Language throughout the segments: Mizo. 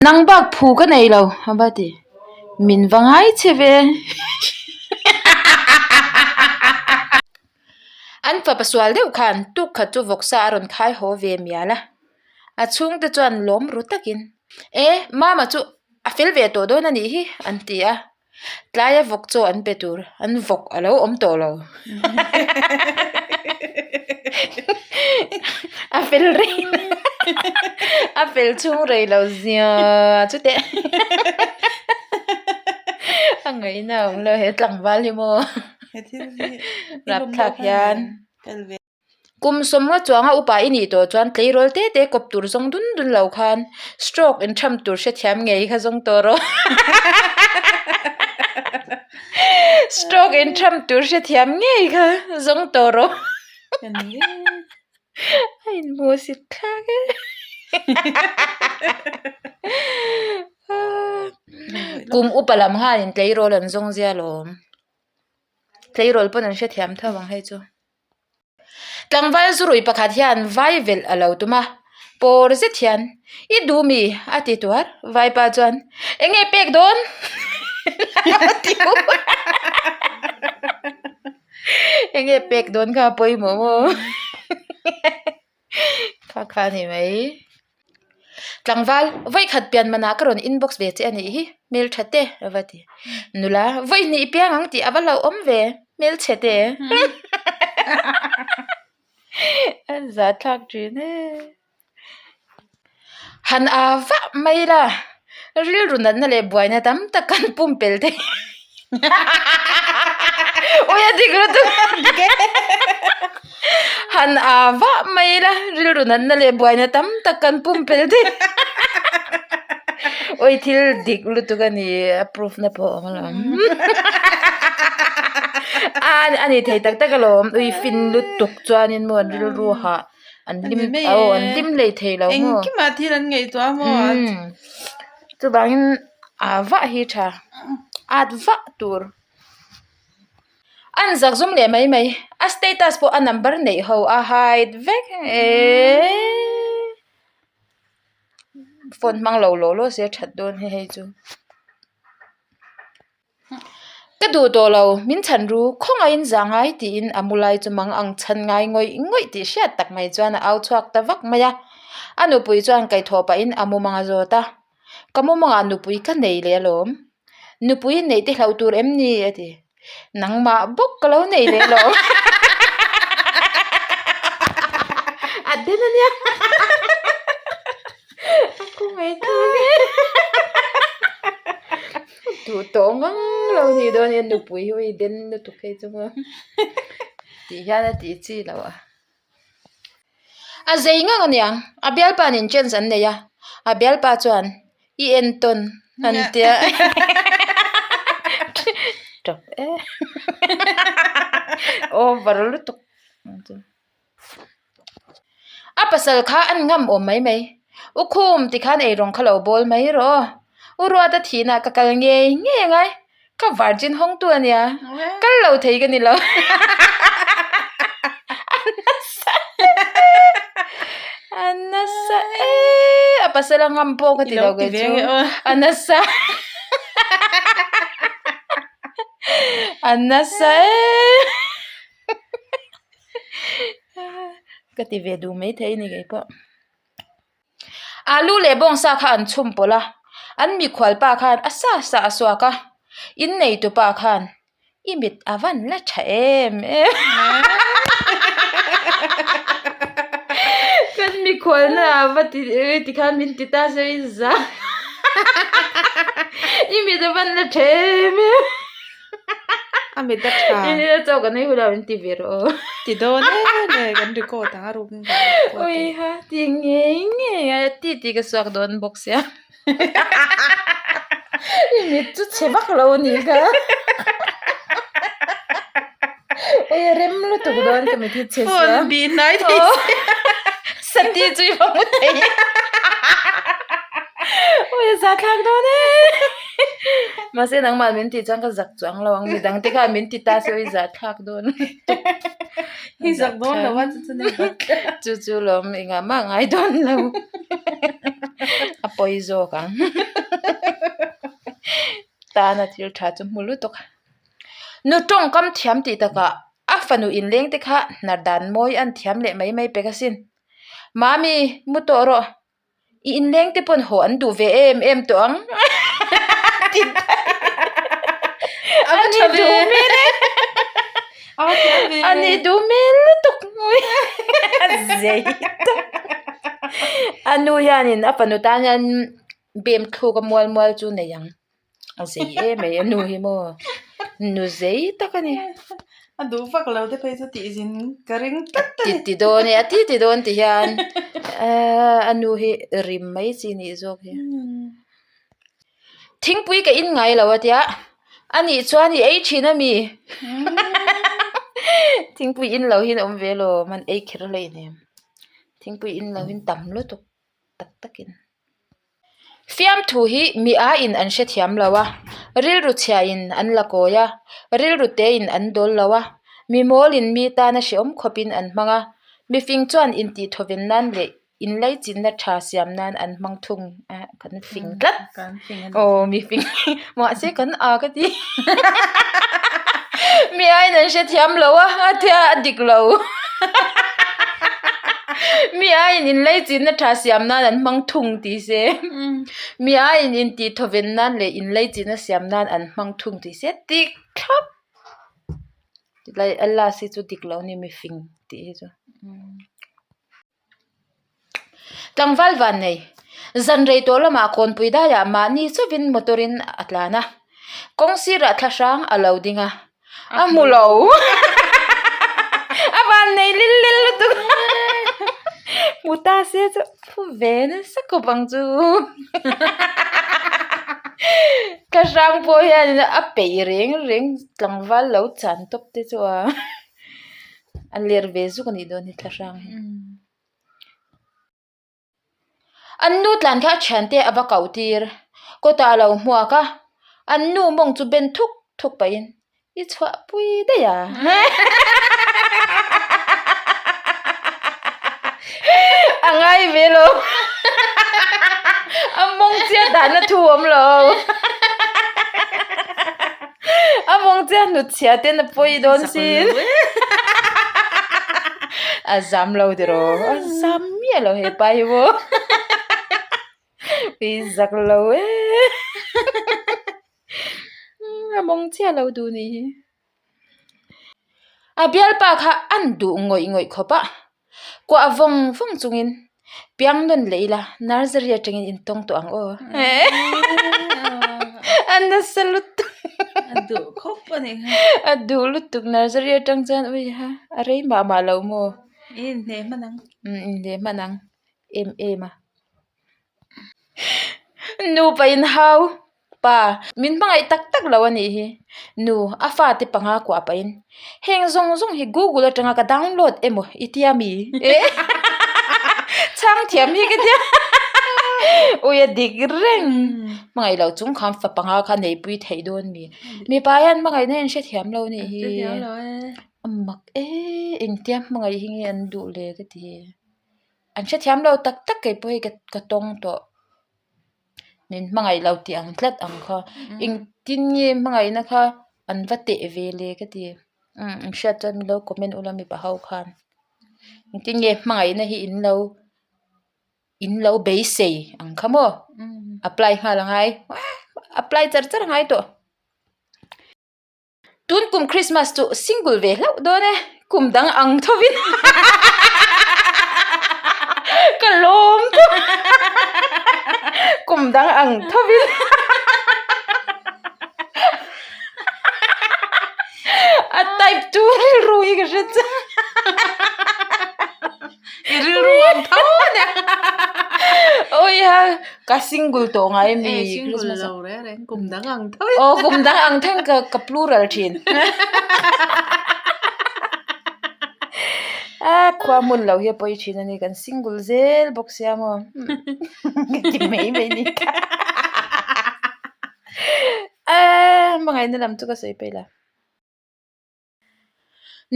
Nang bak phu ka nei lo, a va ti. Min va ngai che ve. An fapa sual deuh khan tuk khat chu vawksa a rawn khai haw ve mial a. A chhungte chuan lawm ru takin, E, mama chu a fel ve tawh dawn a nih hi, an ti a. Tlaia vawk chaw an pe tur an vawk a lo awm tawh lo. A fel rei a fel chhung rei lo zia chuteh a ngaihna a awm lo he tlangval hi maw rapthlak hian. Kum sawmnga chuanga upa i nih tawh chuan tleirawl te te kawp tur zawng dun dun lo khan stroke intham tur hrethiam ngei kha zawng tawh rawh. Stroke intham tur hrethiam ngei kha zawng tawh rawh. A inhmuhsit thlak e. Kum upa lam khanin tleirawl an zawng zia alawm. Tleirawl pawn an hrethiam tho ang hei chu. Tlangval zurui pakhat hian vai velh a lo tum a, pawr zet hian i duh mi a ti tuar. Vaipa chuan eng nge pek dawn? a ti hu a. Eng nge pek dawn kha a pawimawh maw? Kha kha a ni mai. Tlangval, vawi khat pian manah ka rawn inbox ve che a nih hi, hmeltha te a va ti. Nula, vawi hnih piang ang tih a va hlauhawm ve, hmelchhe te. A zahthlak thin e. Han a vah mai la, rilru natna leh buaina tam tak kan pumpelh thei. Ui a dik lutuk Han a vah mai la rilru natna leh buaina tam tak kan pumpelh thei Ui thil dik lutuk a ni a proof na pawh a awm alawm A a ni thei tak tak alawm ui fin lutuk chuanin maw an rilru hah an hlim aw an hlim hlei thei lo maw Engkimah thil an ngaihtuah a maw Chuvangin ah vah hi tha at vah tur an zak zum leh mai mai a status pawh a number neih ho a hide vek eeee phone hmang lo law law se a that dawn hi hei chu. Ka duh tawh lo, min chhan ru, khawngaihin za ngai tiin a mu lai chu mang ang chhan ngai ngawih ngawih tih hriat tak mai chuan a au chhuak ta vak mai a. A nupui chuan kaihthawh pahin a mumang a zawt a, Ka mumangah nupui ka nei leh alawm, nupui neih te hlauh tur em ni? a ti. Nangmah bawk ka lo nei leh alawm. A den a nia. A khawngaih thlak e. Duh tawh ngang lo ni dawn e nupui hi ui den lutuk phei chu maw tih hian a tih chi loh a. A zei ngang aniang a bialpa nen chance an nei a, a bialpa chuan i entawn an tia tap e over lutuk. A pasal kha an ngam awm mai mai. U Khum tikhan eirawng kha lo bawl mai rawh aw. U Ruata thihna ka kal ngei ngei angai. Ka virgin hawngtu a nia. Kal lo thei ka ni lo. A nasa e. A nasa e. A pasal a ngam pawh ka ti lo kei chu. A nasa. A nasa e. Ka ti ve duh mai thei a ni kei pawh. Alu leh bawngsa kha an chhum pawlh a, an mikhual pa khan a sa sa a suak a, in neitu pa khan i mit a van la tha em em Kan mikhual na ah va ti tikhan min ti ta se i za i mit a van la tha em em. A mit a tha. I nila chaw kan ei hun a min ti ve rawh aw. Ti dawn em e kan record ang a ruk in kan record. Ui ha ti ngei ngei a ti ti ka suak dawn bawk sia. I mit chu chhe vak lo a nih kha. Ui a rem lutuk dawn ka mit hi chhe sia. Phone bih hnai thei sia. Sati chu i va hmu thei. Ui a za thlak dawn e. Mahse nangmah min tih chuan ka zak chuang lo ang midang te khan min ti ta se ui za thlak dawn. I zak dawn lo a chu chu nei bat. Chu chu lawm engah mah ngai dawn lo. A pawi zawk ang. Tana thil tha chu hmu lutuk a. Nu tawngkam thiam tih takah a fanu inleng te kha hnar dan mawi an thiam leh mai mai pek asin. Mami, mu tawh rawh. I inleng te pawn haw an duh ve em em tawh ang. A va tha ve. A va thiam ve. A ni duh hmel lutuk. A zei tak. A nu hianin a fanu tan hian bem thluk a mual mual chu nei ang. A zei em mai a nu hi maw nu zei tak a ni. A duh vak lo te phei chu tih zin ka ring tlat a ni. Ti ti dawn e a ti ti dawn ti hian ehh a nu hi rim mai chi nih zawk hi. Thingpui ka in ngai lo a tia anih chuan i ei thin a mi thingpui in lo hian awm ve lo man ei kher hleinem thingpui in lo hin tam lutuk tak takin. Fiamthu hi mi aiin an hrethiam lo a, rilru chhiain an la kawi a, rilru tein an dawl lo a, mi mawlin mi tana hrehawm khawpin an hmang a, mifing chuan intihthawen nan leh inlaichinna tha siam nan an hmang thung a, kan fing tlat. Aw mifing mahse kan a ka ti mi aiin an hrethiam lo a, a tia a dik lo. Mi aiin inlaichinna tha siam nan an hmang thung tih se mi aiin intihthawen nan leh inlaichinna siam nan an hmang thung tih se tik thlap a last hi chu dik lo a ni mifing tih hi chu. Tlangval van nei zan rei tawh lamah kawnpui daiah mahni chauhin motor in a tlan a kawng sirah thla hrang a lo ding a a hmu lo a van nei lil lil lutuk hmu ta se chu phu ve nasa khawp ang chu thla hrang pawh hian a peih reng reng tlangval lo chan tawp te chu a. A ler ve zuk a nih dawn hi thlahrang hi. An nu tlan kha a thiante a va koh tir. Kawtah a lo hmuak a, an nu mawng chu ben thuk thuk pahin i chhuah pui daih a. A ngai ve lo. A mawng chiah dahna thu a awm lo. A mawng chiah hnut chhia ten a pawi dawn sin. A zam lo tiraw a zam miah lo he pa hi maw. I zak lo e. A mawng chiah lo duh nih hi. A bialpa kha an duh ngawih ngawih khawp a, kuah vawng vawng chungin piang nawn leh ila nursery atangin in tawng tawh ang aw. A nasa lutuk. A duh khawp a ni kha. A duh lutuk nursery atang chuan ui ha a rei mah mah lo maw. I inhneh hman ang. Umm inhneh hman ang em em a. Nupa inhau pa min hmangaih tak tak lo a nih hi nu a fate panga kuah pahin heng zawng zawng hi google atanga ka download emaw i tia mi chhang thiam hi ka tia ui a dik reng hmangaih loh chung khan fa panga kha neipui theih dawn mi mipa hian hmangaihna hi an hrethiam lo a nih hi a mak e engtia hmangaih hi nge an duh le ka ti. An hrethiam lo tak tak kei pawh hei ka tawng tawh. Min hmangaih lo tih ang tlat ang kha. Engtin nge hmangaihna kha an va teh ve le ka ti. Umm in hriat chuan min lo comment ula mipa ho khan. Engtin nge hmangaihna hi in lo in lo beisei ang kha maw? Apply nghal a ngai. Apply char char a ngai tawh. Tun kum Christmas chu single ve hlauh dawn e, kum dang ang thovin ka lawm tawp kum dang ang thovin a type tu rilru hi ka hre chiang I rilru ang tho a nia Awiha ka single tawh ngai mi Eh single lo reng reng kum dang ang tho in Aw kum dang ang tho in ka ka plural thin A khua hmun lo hi a pawi thin a ni kan single zel bawk sia maw ka ti mai mai ni A hmangaihna lam chu ka sawi peih la.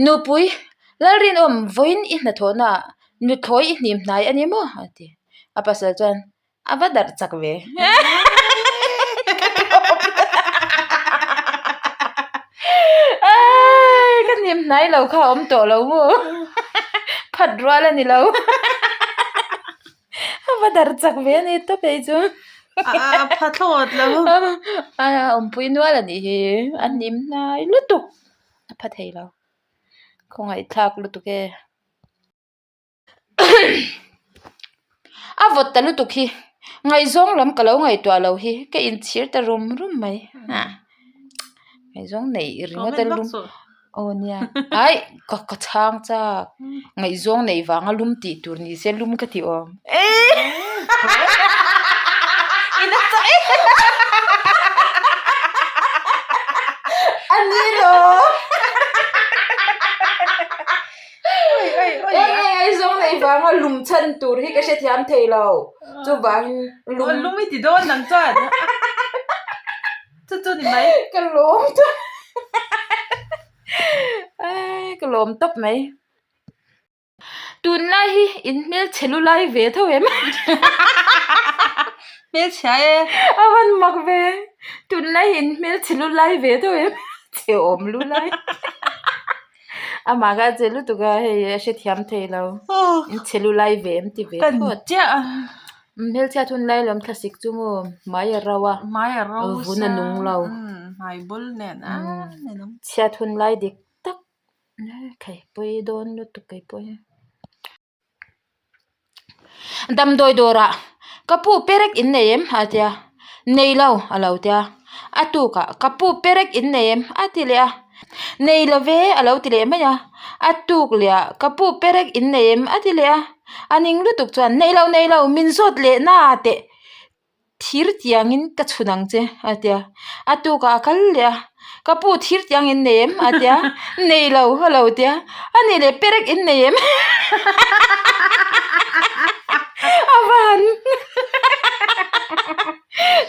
Nupui. Lalrinawm, vawiin i hnathawhnaah nuthlawi i hnim hnai a ni maw? a ti. A pasal chuan, A va darh chak ve. Ka hnim hnai lo kha a awm tawh lo maw? Phat rual a ni lo. A va darh chak ve a ni tawp ei chu. A pha thlawt lo. A awmpui nual a nih hi. A hnim hnai lutuk. A pha thei lo. Khawngaihthlak lutuk e. A vawt ta lutuk hi ngaihzawng lam ka lo ngaihtuah lo hi ka inchhir ta rum rum mai ngaihzawng neih ringawt a lum aw nia aih ka ka chhang chak ngaihzawng neih vanga lum tih tur ni se lum ka ti awm a ni lo. Ngaihzawng neih vanga lum chhan tur hi ka hrethiam thei lo. Chuvangin lum. Lum i ti dawn nang chuan. Chu chu ni mai. Ka lawm tawp. Ka lawm tawp mai. Tunlai hi in hmelchhe lu lai ve tho em? Hmelchhia e. A van mak ve. Tunlai hi in hmelchhe lu lai ve tho em? Chhe awm lu lai. Amah kha a che lutuk a hei a hrethiam thei lo. In chhe lu lai ve em ti ve phawt. Hmelchhiat hun lai lawm thlasik chu maw hmai a ro a. Hmai a ro Vun a nung lo. Hmai bul nen a. Chhiat hun lai dik tak. Kei pawi dawn lutuk kei pawh hi. Damdawi dawrah ka pu perek in nei em a tia nei lo a lo tia a tukah ka pu perek in nei em a ti leh a nei lo ve a lo ti leh mai a a tuk leh ah ka pu perek in nei em a ti leh a a ning lutuk chuan nei lo nei lo min zawt leh na teh. Thir tiangin ka chhun ang che a ti a, a tukah a kal leh a, ka pu thir tiang in nei em a ti a, nei lo a lo ti a, a nih leh perek in nei em a va han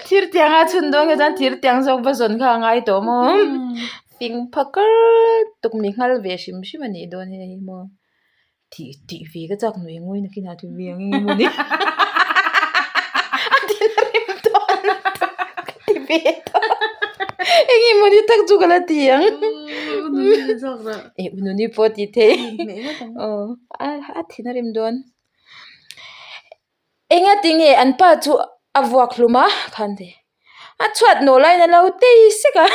thir tianga chhun dawn kha chuan thir tiang zawk va zawn kha a ngai tawh maw fing phakar tuk mi nghal ve hrim hrim a nih dawn hi hei maw. Tih tih ve ka chak nui ngawih nakin ah ti ve ang eng emaw ni a ti na rem dawn lutuk ka ti ve ta eng emaw ni tak chu ka la ti ang e ununi pawh ti thei aw a thi na rem dawn enga tinge an pa chu a vuak hlum a khan ti. A chhuat nawh laiin a lo tei sek a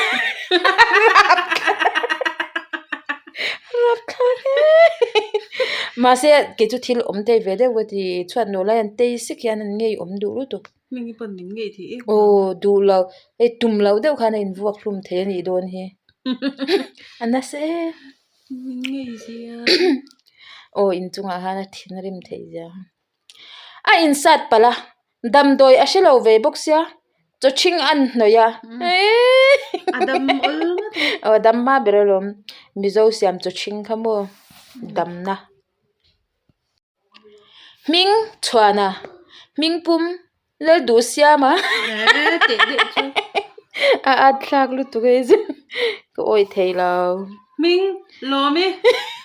rapthlak e mahse kei chu thil awm thei ve deuh ka ti chhuat nawh lai an tei sek hian an ngei awm duh lutuk aw duh lo hei tum loh deuh khan a invuak hlum thei a nih dawn hi a nasa em aw inchungah khan a thinrim theih zia. A insat palh a, damdawi a hre lo ve bawk sia, chaw ṭhing a hnawih a, aw dam hma ber alawm, Mizo siam chaw ṭhing kha maw damna. Hming chhuana, hming pum Lal duh siam a a at thlak lutuk e chu ka awih thei lo. Hming lawm i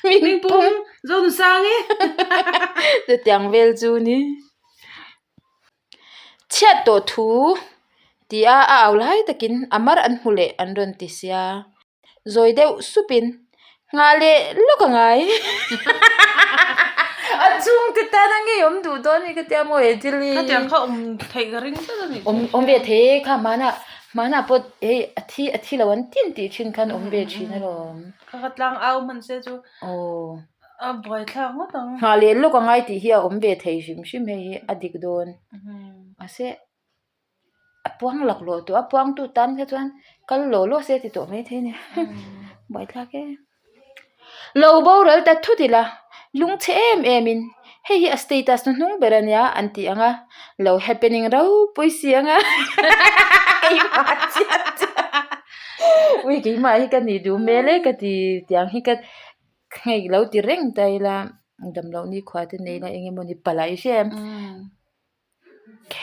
hming pum Zonusang i chutiang vel chu ni. Chhiat tawh thu ti a a au lai takin a mar an hmu leh an rawn ti sia. Zawi deuh supin nghah leh lawk a ngai. A chhungte tan a ngei awm duh dawn hi ka tia maw he thil hi. Khatiang kha awm theih ka ring tlat a ni. Awm awm ve thei e kha hmanah hmanah pawh hei a thi a thi lo an tin tih thin khan awm ve thin alawm. Kha kha tlang au hman se chu Aw. a buaithlak ngawt ang. Nghah leh lawk a ngai tih hi a awm ve thei hrim hrim hei hi a dik dawn. Mahse. a puang lak lawh tawh a puang tu tan kha chuan kal law law se ti tawh mai thei a ni buaithlak em lo boral ta thut ila lungchhe em em in hei hi a status hnuhnung ber a nia an tih ang a lo happening ropui si ang a keimah chiah chiah ui keimah hi ka nih duh hmel e ka ti tiang hi ka hei lo ti reng ta ila damloh nikhua te nei ila eng emawni palh ah i hria em.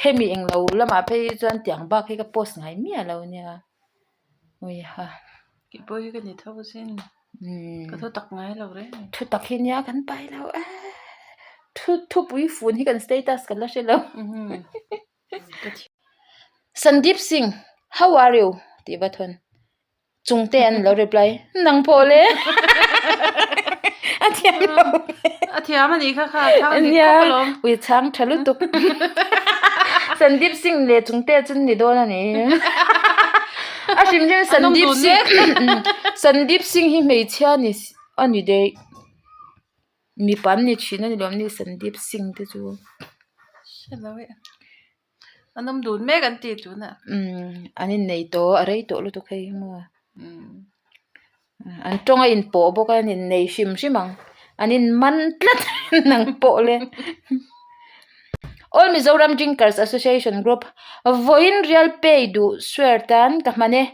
Hemi englo lamah phei hi chuan tiang bak hi ka post ngai miah lo nia ui ha. Tih pawh hi ka ni tho asin. Ka thu tak ngai lo reng. Thu tak hi nia kan pai lo e. Thu thupui fun hi kan status kan la hre lo. Sandeep Singh, how are you? tih va thawn. Chungte an lo reply, nang pawh le. A thiam lo. A thiam a nih kha kha, a chhang dik khawp alawm. Ui chhang tha lutuk. Sandeep Singh leh Chungte chu ni dawn a ni. A hrim hrim Sandeep Singh Sandeep Singh hi hmeichhia ni a ni daih. Mipa an ni thin a ni lawm ni Sandeep Singh te chu. Hre lo e. An awm dun mek an ti tunah. Umm an innei tawh a rei tawh lutuk hei hi maw. An tawng a inpawh bawk a an innei hrim hrim ang. An inman tlat nang pawh le. All Mizoram Drinkers Association Group vawiin Real Pay duh swear tan ka hman e.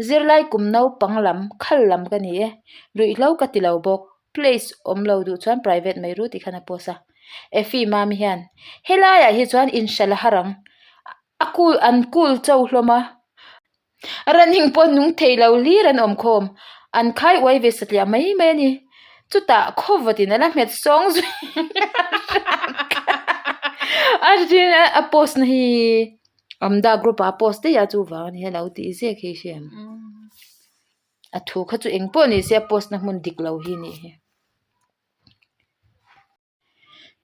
Zirlai kum naupang lam khal lam ka ni e. Ruihhlo ka ti lo bawk. Place awm lo duh chuan private mai ru tih khan a post a. Effie mami hian helaiah hi chuan inhralh a har ang. A cool an cool cho hlawm a. Running pawh nung thei lo hlir an awm khawm. An khai uai ve satliah mai mai a ni. Chutah khawvatin a la hmet sawng zui a rin a post na hi Amda group ah a post daih a chuvang a ni a lo tih zek hi hria ang. A thu kha chu eng pawh ni se a post na hmun dik lo hi nih hi.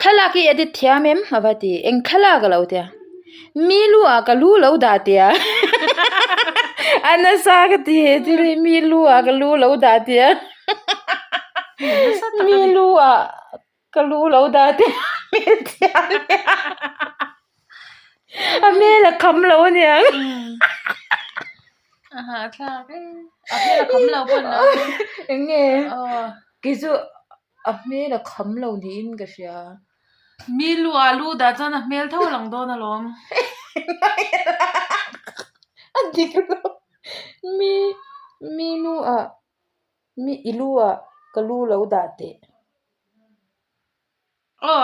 Thlalak i edit thiam em? A va ti. Eng thlalak a lo tia. Mi lu ah ka lu lo dah tia. A nasa ka ti he thil hi mi lu ah ka lu lo dah tia. Mi lu ah ka lu lo dah tia. Hmel thiam nia. A hmel a kham lo aniang. A hahthlak e. A hmel a kham lo pawh ni lo. Eng nge? Kei chu A hmel a kham lo niin ka hria. Mi lu ah lu dah chuan a hmel tho a lang dawn alawm. A dik lo. Mi mi lu ah mi i lu ah ka lu lo dah teh. Aw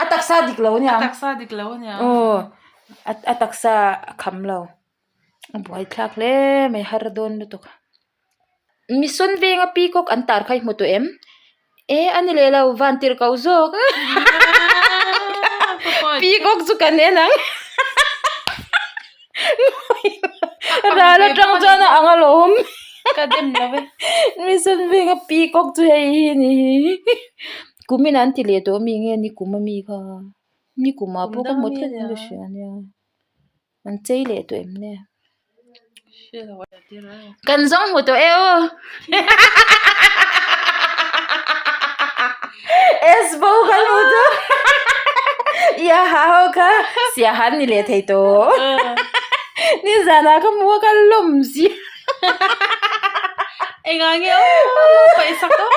a taksa dik lo aniang. A taksa dik lo aniang. Aw a taksa a kham lo. A buaithlak hle mai har dawn lutuk. Mison venga peacock an tar kha i hmu tawh em? E a ni leh lo van tirh koh zawk peacock chu kan en ang ral atang chuan a ang alawm ka dem lo e Mison venga peacock chu hei hi a ni kumin an ti leh tawh ami nge ni kum ami kha ni kumah pawh ka hmu thei in ka hria ania. An chei leh tawh em le? Kan zawng hmu tawh e aw. Esbo kan hmu tawh. Ia ha ho kha sia han ni leh thei tawh. Ni zanah ka hmu a ka lawm si. Engah nge aw paih sak aw.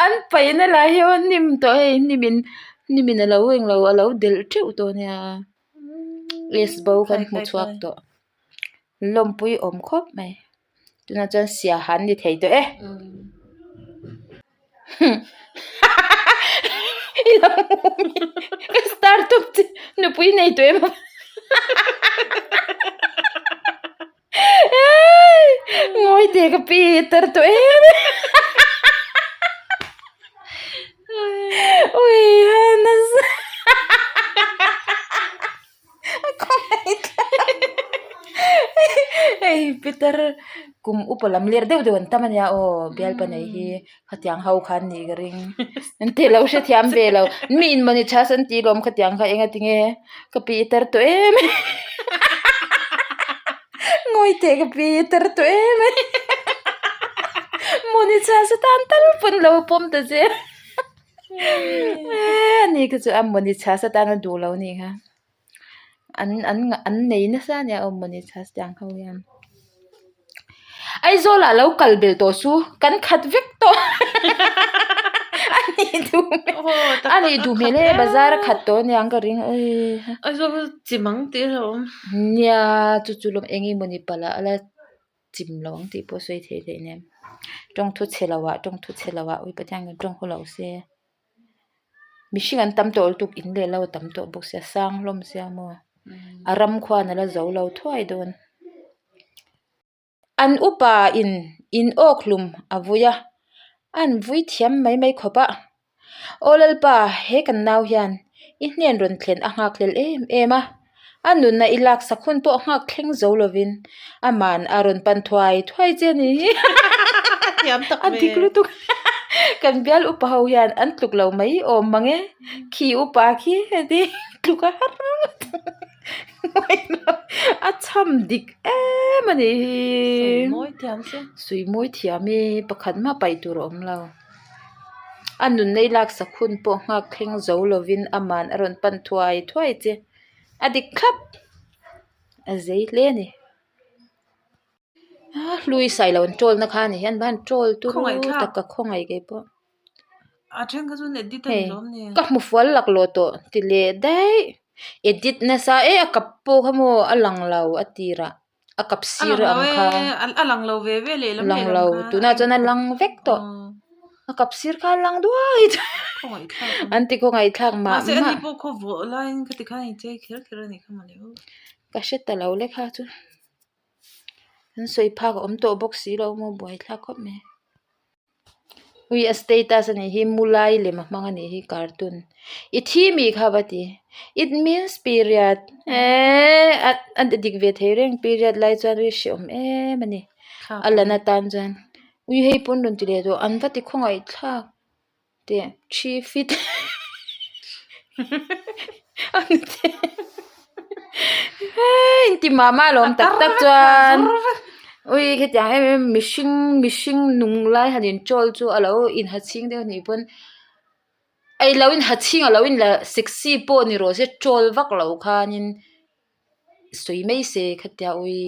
An paihna lah hi aw hnim tawh hei hnimin hnimin a lo englo a lo delh teuh tawh nia. List bo kan hmu chhuak tawh lawmpui awm khawp mai tunah chuan siaha an ni thei tawh e ka star tawp che nupui nei tawh em Ngawi teh ka pi tar tawh em Ui ha nasa Hei Peter kum upa lam ler deuh deuh an tam ania aw bialpa nei hi khatiang ho khan nih ka ring an ti lo hrethiam ve lo mi in mawni chhas an tih lawm khatiang kha enga tinge ka pi tar tawh em ngawi teh ka pi tar tawh em mawni chhas atan tal pawn lo pawm ta che ani kha chu a mawni chhas atan a duh lo anih kha. An an an nei nasa ania aw mawni chhas tiang ho hian Aizawl ah lo kal belh tawh su kan khat vek tawh a nih duh hmel a nih duh hmel e bazar a khat tawh aniang ka ring Aizawl chu chim ang tih a awm nia chu chu lawm eng nge mawni palh ah a la chim lo ang tih pawh sawi theih theih nen tawngthu chhe lo ah tawngthu chhe lo ah ui Pathian kan tawng haw lo se. Mihring an tam tawh lutuk in leh lo a tam tawh bawk sia sang hlawm sia maw a ram khuan a la zo lo thuai dawn. An upa in in awk hlum a vui a. A an vui thiam mai mai khawp a. Aw Lalpa, he kan nau hian i hnen rawn thlen a nghak hlel em em a, a nunna i laksak hun pawh nghak thleng zo lovin aman a rawn pan thuai thuai che a ni. A dik lutuk. Kan bial upa ho hian an tluk lo mai awm mang e, khi upa khi heti tluk a har ngawt. A chham dik em a nih hi. Sawi mawi thiam se. Sawi mawi thiam e, pakhat mah paih tur a awm lo. A nunna i laksak hun pawh nghak thleng zo lovin aman a rawn pan thuai thuai che. A dik thlap. A zei hle a ni. A hlui sai lo an troll na kha a ni hian van troll turu tak ka khawngaih kei pawh. A then kha chuan edit a ni lawm ni. Ka hmu fual lak lawh tawh ti leh daih. Edit nasa e a kap pawh kha maw a lang lo a tirah a kap sir ang kha. A lang lo ve ve lehlam lehlam kha. Lang lo tunah chuan a lang vek tawh. A kap sir kha a lang duai Khawngaih thlak an ti khawngaih thlak mah mah. Mahse ani pawh khaw vawh laiin khati khan a inchei kher kher a nih kha mawle aw. Ka hre ta lo le kha chu. An sawi phak a awm tawh bawk si lo maw buaithlak khawp mai. Ui a status a nih hi mulai lem a hmang a nih hi cartoon i thi mi kha va ti it means period eee a dik ve thei reng period lai chuan ui hreawm em a ni a lan atan chuan ui hei pawn rawn ti leh tawh an va ti khawngaih thlak. Teh thi fit hei inti mah mah alawm tak tak chuan ui khitiang em em mihring mihring nung lai han in troll chu alo inha chhing deuh anih pawn a ilo inha chhing alo inla sexy pawh ni rawh se troll vak loh khanin sawi mai se khatia ui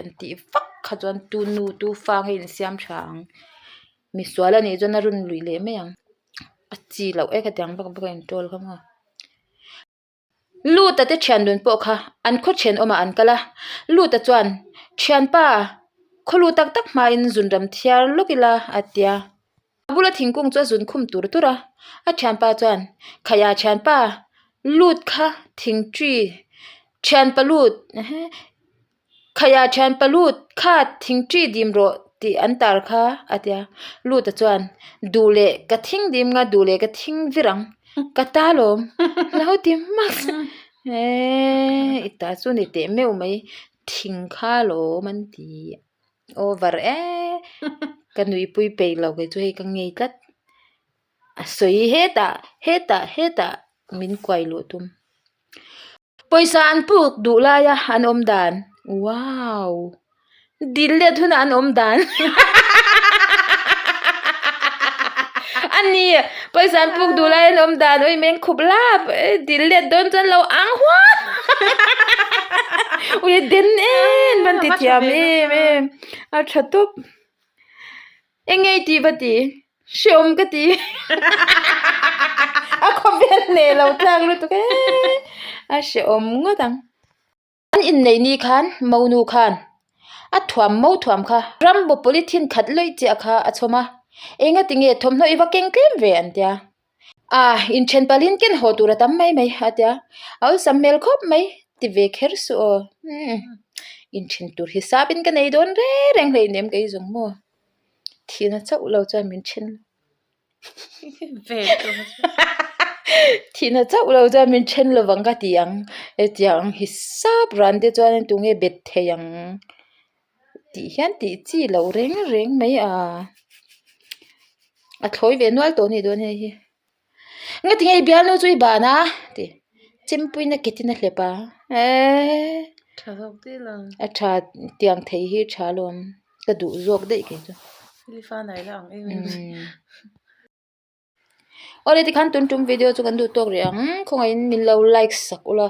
an tih vak kha chuan tu nu tu fa nge insiam tha ang. Misual a nih chuan a rawn luih leh mai ang. A chi loh e khatiang vak vak a in troll kha maw. Luta te thian dun pawh kha an khaw thenawmah an kal a, Luta chuan thianpa khawlu tak tak hmain zunram thiar lawk ila a ti a. A bula thingkung chu a zun khum tur tur a, a thianpa chuan Khaiah thianpa lut kha thingṭi thianpa lut Khaiah thianpa lut kha thingṭi dim rawh tih an tar kha a ti a, Luta chuan duh leh ka thing dim nga duh leh ka thing vir ang ka ta lawm lo ti hmak eee i ta chu ni teh meuh mai thing kha lawm an ti over e ka nuihpui peih lo kei chu hei ka ngei tlat a sawi hetah hetah hetah min kuai luh tum. Pawisa an puk duh laia an awm dan wow dil let hunah an awm dan a ni pawisa an puk duh laia an awm dan ui meng khup lap dil let dawn chuan lo ang huam ui a den em an ti thiam em em a tha tawp. Eng nge i tih va ti? Hreawm ka ti. A khawvel hneh lo tlak lutuk e. A hreawm ngawt ang. An inneih ni khan Monu khan a thuam mo thuam kha rambo polythene khat lawih chiah kha a chhawm a. Enga tinge thawmhnaw i va keng tlem ve an tia. A inthen palhin ken haw tur a tam mai mai a tia. A awlsam hmel khawp mai ti ve kher suh aw. Inthen tur hisapin ka nei dawn reng reng hleinem kei zawng maw. Thihna chauh lo chuan min then thihna chauh lo chuan min then lovang ka ti ang hetiang ang hisap ran te chuan tunge bet thei ang tih hian tih chi loh reng reng mai a a thlawi ve nual tawh a nih dawn hei hi. Nga tinge i bialnu chu i ban a ti chempuina ketin a hlep a eee Tha zawk tih lo. A tha tiang thei hi tha alawm ka duh zawk daih kei chu. Filifa nai la ang em em. Awle tikhan tun tum video chu kan duh tawk rih ang khawngaihin min lo like sak ula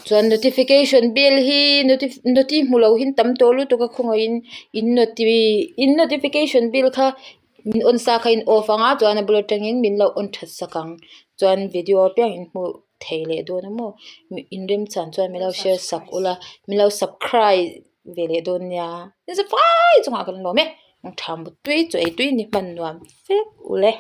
chuan notification bell hi noti hmu lo hi an tam tawh lutuk a khawngaihin in noti in notification bell kha. Min on sa kha in off ang a chuan a bul atangin min lo on that sak ang chuan video apiang in hmuh thei leh dawn a maw in remchan chuan min lo share sak ula min lo subscribe ve leh dawn nia zafai chungah kan lawm e tha mutui chaw ei tui ni hman nuam vek ule.